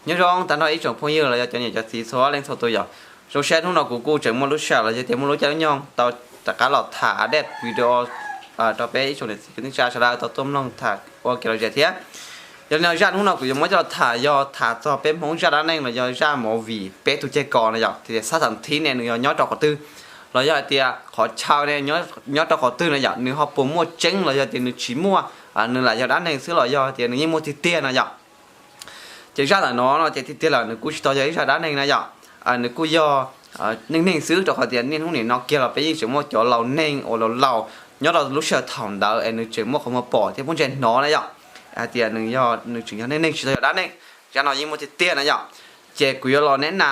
Nyob zoo tag nrho ib tsoom phooj ywg los yog cov niam cov txiv txhua leej txhua tus yom. Zoo siab hnub no kuv kuj tseem muaj lub sij hawm los yog tias muaj lub caij lub nyoog tau rov qab los tham update video rau peb ib tsoom niam txiv kwv tij neej tsa sawv daws tau tuaj mloog tham ua kev lom zem thiab. Yog li no zaj hnub no kuv yuav muab coj los tham yog tham txog peb Hmoob zaj dab neeg los yog zaj movie peb tug ceg kos no yom, tias Xab Tham Thib ne nws yog nyob rau qhov twg, los yog hais tias qhov chaw ne nyob rau qhov twg no yom, nws ho puas muaj tseeb los yog tias nws tsis muaj, nws lam yog dab neeg xwb los yog tias nws yeej muaj tiag tiag no yom. Ces zaj ntawm no no ces tiag tiag lawm nws kuj tsis tau yog ib zaj dab neeg na yom. Nws kuj yog neej neeg xwb rau qhov tias niaj hnub nim no kiag los peb yeej tseem muaj cov laus neeg uas laus laus nyob rau lub sij hawm thaum ntawd es nws tseem muaj qhov muag pom thiab muaj ntsia hnov na yom, hais tias nws yog, nws tseem yog neej neeg tsis tau yog dab neeg. Zaj no yeej muaj tiag tiag na yom. Ces kuv yuav los neb na,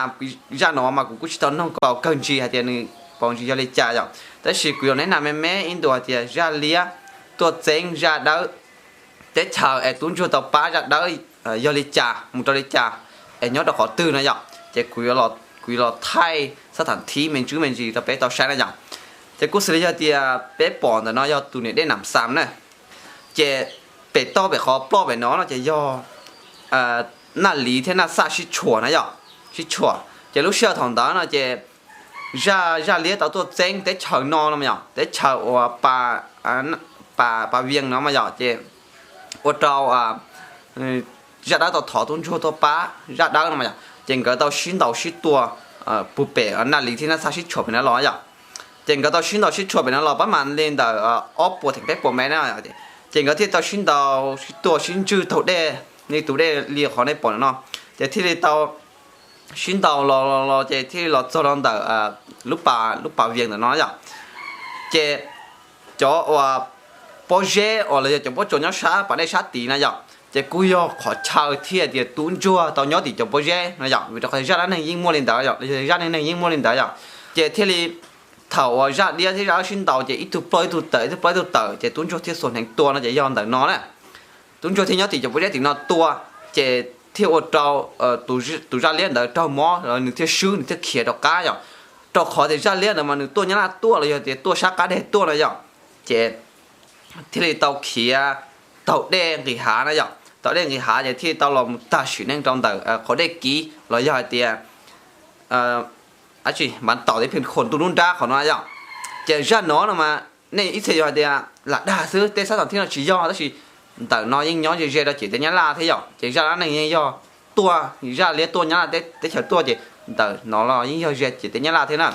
zaj no mas kuv kuj tsis tau noog kom kawg ntsis hais tias nws paus ntsis yog li cas yom, tab sis kuv yuav neb na me me ib ntu hais tias zaj liab tuaj txeeb zaj dawb teb chaws es tub ntsuag tau pab zaj dawb yog li cas mus rau li cas es nyob rau qhov twg no yom. Ces kuv yuav los thaij Xab Tham Thib me ntsis me ntsis rau peb tau saib na yom. Ces kuj xws li yog tias peb pom ntawm no yog tus niam dej Nam Xam na. Ces pem toj pem qhov ploj pem no no ces yog Naj Liv thiab Naj Xaj sib tshuam na yom, sib tshuam. Ces lub sij hawm thaum ntawd no ces zaj, zaj liab tau tuaj txeeb teb chaws no no mas yom, teb chaws uas pa, pa, pa Vias no mas yom, ces ua rau zaj dawb tau thov tub ntsuag tuaj pab zaj dawb no mas yom, ces nkawd tau sib ntaus sib tua puag pem Naj Liv thiab Naj Xaj sib tshuam pem no los yom. Ces nkawd tau sib ntaus sib tshuam pem no los pab mas li ntawm ob puas theem peb puas mev na. Ces nkawd thiaj tau sib ntaus sib tua sib ntswj taug dej, li tus dej li qhov nej pom no, ces thiaj li tau sib ntaus los los los ces thiaj li los txog rau ntawm lub pas, lub pas Vias ntawm no yom. Ces cov uas pob zeb uas los yog cov pob tsuas nyob sab pas dej sab tid na yom, ces kuj yog qhov chaw thiaj tias tub ntsuag tau nyob tim cov pob zeb no yom, vim rau qhov zaj dab neeg yeej muaj li ntawd yom, los yog zaj neej neeg yeej muaj li ntawd yom. Ces thiaj li thaum uas zaj liab thiab zaj dawb sib ntaus ces ib tug ploj ib tug tawm ib tug ploj ib tug tawm ces tub ntsuag thiaj xuas hneev tua no ces yog ntawm no na. Tub ntsuag thiaj nyob tim cov pob zeb tim no tua, ces thiaj ua rau tus zaj liab ntawd raug mob los nws thiaj swb nws thiaj khiav rov qab yom. Rau qhov tias zaj liab ntawd mas nws tuaj Nyab Laj tuaj los yog tias tuaj sab qab deg tuaj no yom, ces thiaj li tau khiav taug dej nqis hav na yom, taug dej nqis hav ces thiaj li tau los mus tag sim neej rau ntawm qhov dej kiv los yog hais tias ab tsi Npav Taum thiab Pheej Khuam ntuj nruab nrab qhov no yom. Ces zaj no no mas nej ib txhia yuav hais tias lam dag xwb, tej Xab Tham Thib no tsis yog, tab sis ntawm no yeej nyob ze ze rau ciam teb Nyab Laj thiab yom, ces zaj dab neeg yeej yog tuaj, zaj liab tuaj Nyab Laj teb chaws tuaj ces ntawm no los yeej yog ze ciam teb Nyab Laj thiab na.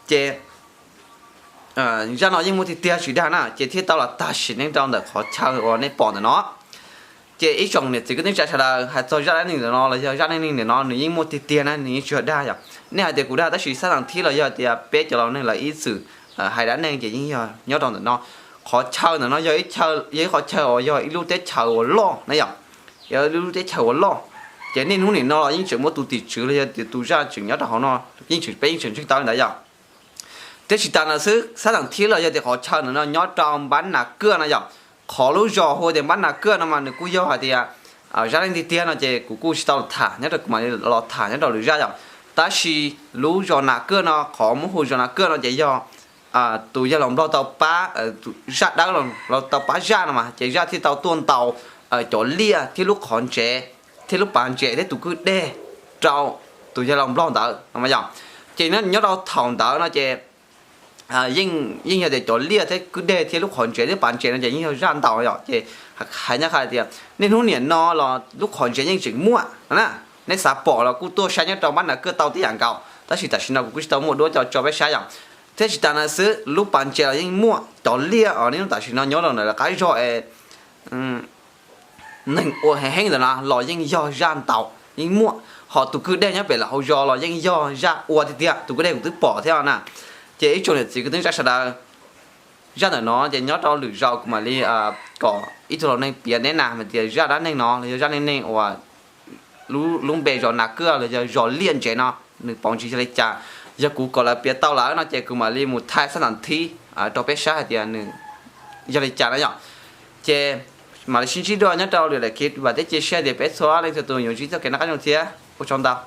Ces zaj no yeej muaj tiag tiag tsis dag na, ces thiaj tau los tag sim neej rau ntawm qhov chaw uas nej pom ntawm no. Ces ib tsoom niam txiv kwv tij neej tsa sawv daws, hais txog zaj dab neeg ntawm no los yog zaj neej neeg ntawm no nws yeej muaj tiag tiag na, nws yeej tsis yog dag yom. Nej hais tias kuv dag tab sis Xab Tham Thib los yog tias peb cov laus neeg lawv ib txwm hais dab neeg ces yeej yog nyob rau ntawm no. Qhov chaw ntawm no yog ib, yog ib qhov chaw uas yog ib lub teb chaws uas loj na yom, yog ib lub teb chaws uas loj. Ces niaj hnub nim no los yeej tseem muaj tus tim tswv los yog tias tus zaj tseem nyob rau hauv no, yeej tseem, peb yeej tseem ntseeg tau li ntawd yom. Thiab tsis tas ntawd xwb, Xab Tham Thib los yog tias qhov chaw ntawm no nyob rau Npab Nas Kwaj no yom. Qhov lub zos hu tias Npab Nas Kwaj no mas nws kuj yog hais tias zaj neej tiag tiag no ces kuv kuj tsis tau los tham nyob rau, kuv mam li los tham nyob rau lwm zaj yom. Tab sis lub zos Nas Kwaj no, qhov muab hu zos Nas Kwaj no ces yog tus yawg laus Nplog tau pab, zaj dawb los tau pab zaj no mas ces zaj thiaj tau tuaj ntaus cov liaj thiab lub qhov ntsev thiab lub pas ntsev thiab tus kwj deg rau tus yawg laus Nplog ntawd no mas yom. Ces nyob rau thaum ntawd no ces yeej, yeej yog tias cov liaj thiab kwj deg thiab lub qhov ntsev thiab pas ntsev no ces yeej yog zaj ntaus yom. Ces hais nyab qha tias niaj hnub nim no los lub qhov ntsev yeej tseem muaj na, nej xav pom los kuj tuaj saib nyob rau Npab Nas Kwaj tau tib yam nkaus, tab sis tam sim no kuv kuj tsis tau muaj duab coj tso peb saib yom. Thiab tsis tas ntawd xwb, lub pas ntsev los yeej muaj, cov liaj os niaj hnub tam sim no nyob rau ntawm lawv qab zog es neeg ua heev heev ntawm no los yeej yog zaj ntaus yeej muaj, ho tus kwj deg nyob pem lawv hauv zos los yeej yog zaj ua tiag tiag, tus kwj deg kuv twb pom thiab na. Ces ib tsoom niam txiv kwv tij neej tsa sawv daws, zaj ntawm no ces nyob rau lwm zaus kuv mam li kom ib tug laus neeg piav neb na hais tias zaj dab neeg no los yog zaj neej neeg uas lub npe zos Nas Kwaj los yog zos liaj ntsev no nws paus ntsis yog li cas. Yog kuv kom lawv piav tau lawm no ces kuv mam li mus thaij Xab Tham Thib rau peb saib hais tias nws yog li cas na yom. Ces mam li sib ntsib dua nyob rau lwm daim clip, vam thiab cia siab tias peb txhua leej txhua tus yuav ntsib txoj kev noj qab nyob zoo thiab ua tsaug ntau.